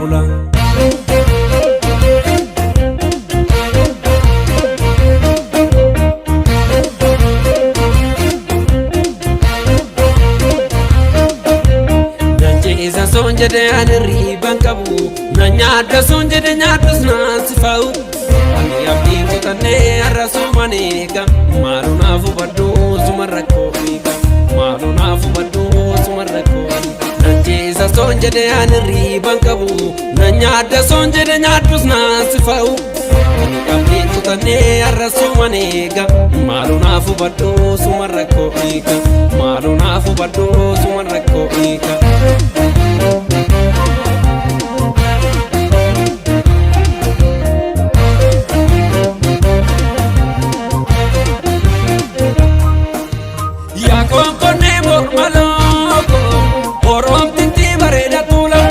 bula. Nan ciisa soon jedhe ani riiban qabu, nan nyaadda soon jedhe nyaadhus naan si fa'u. Ani abdii kutannee har'a suman eega, maaloo naaf hubadhu suma rakkoo hiika, maaloo naaf hubadhu suma rakkoo hiika. Nan ciisa soon jedhe ani riiban qabu, nan nyaadda soon jedhe nyaadhus naan si fa'u. Ani abdii kutannee har'a suman eega, maaloo naaf hubadhu suma rakkoo hiika, maaloo naaf hubadhu suma rakkoo hiika. Yaa konkonee morma looko, oromtitti bareeda tuula.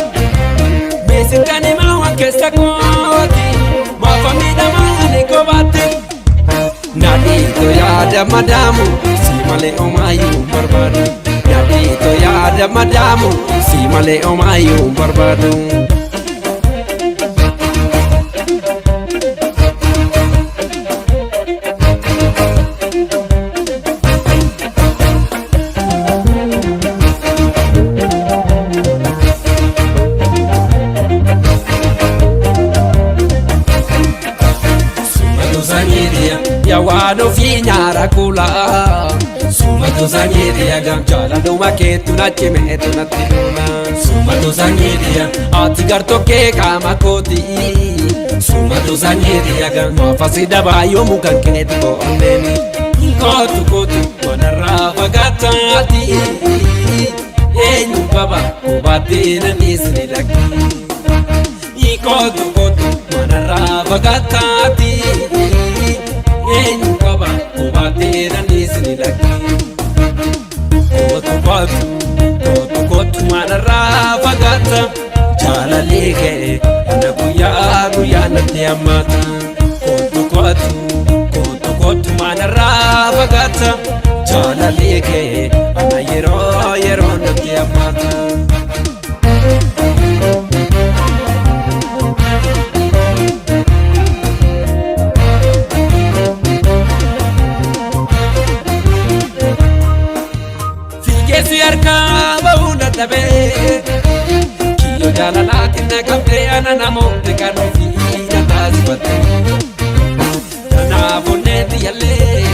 Meeshaan himaa waan keessa kooti, maafa miidhamaa ani kophaatti. Nadhiito yaada madaamu, si malee omaayyuu barbaadu. Nadhiito yaada madaamu, si malee omaayyuu barbaadu. Sumatu sanyiitiya yaa waan ofii nyaara kuula. Sumatu sanyiitiya jaalaluma keetu na cimeetu natti duula. Sumatu sanyiitiya ati gartokkee qaama kooti. Sumatu sanyiitiya maafa si dabaa yoomuu kan keeti koonneeni. Kootu kootu manarraa fagaataati. Eenyu qaba hubattee namni ni lakki. Kootu kootu manarraa fagaataati. Eenyu qaba hubattee namni ni lakki. Kootu kootu kootu kootu manarraa fagaata. Jaalalli kee ana guyyaa guyyaa natti hammaata. Kootu kootu kootu kootu manarraa fagaata. Jaalalli kee ana yeroo yeroo natti hammaata. Fiigeessi harkaa bahuu dadhabee, kiyyoo jaalalaatiin na qabdee, ana namoonni kan ofii na taasifatte. Kanaaf onneetti yallee,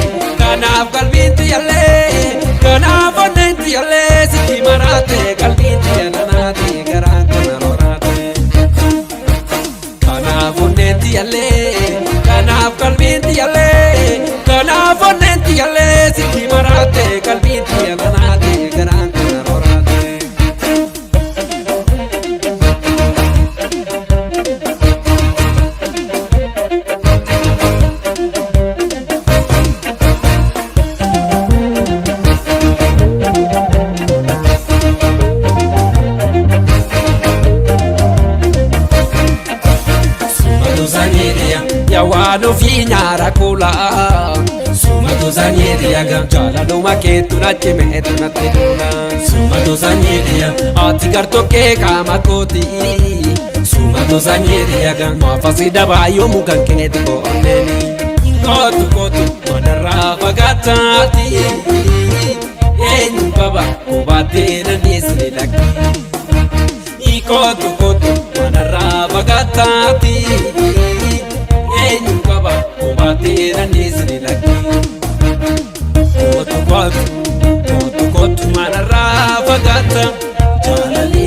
kanaaf qalbiitti yallee, kanaaf onneetti yallee, sitti maraate qalbiitti yalanaate garaan kana roraate. Kanaaf onneetti yallee, kanaaf qalbiitti yallee, kanaaf onneetti yallee, sitti maraate qalbiitti yalanaate garaan kana roraate. Sumatu sanyiitiya yaa waan ofii nyaara kuula. Sumatu sanyiitiya jaalaluma keetu na cimeetu natti duula. Sumatu sanyiitiya ati gartokkee qaama kooti. Sumatu sanyiitiya maafa si dabaa yoomuu kan keeti koonneeni. Kootu kootu manarraa fagaataati. Eenyu qaba hubattee namni ni lakki. Kootu kootu manarraa fagaataati. Eenyu qaba hubattee namni ni lakki. Kootu kootu kootu kootu manarraa fagaata. Jaalalli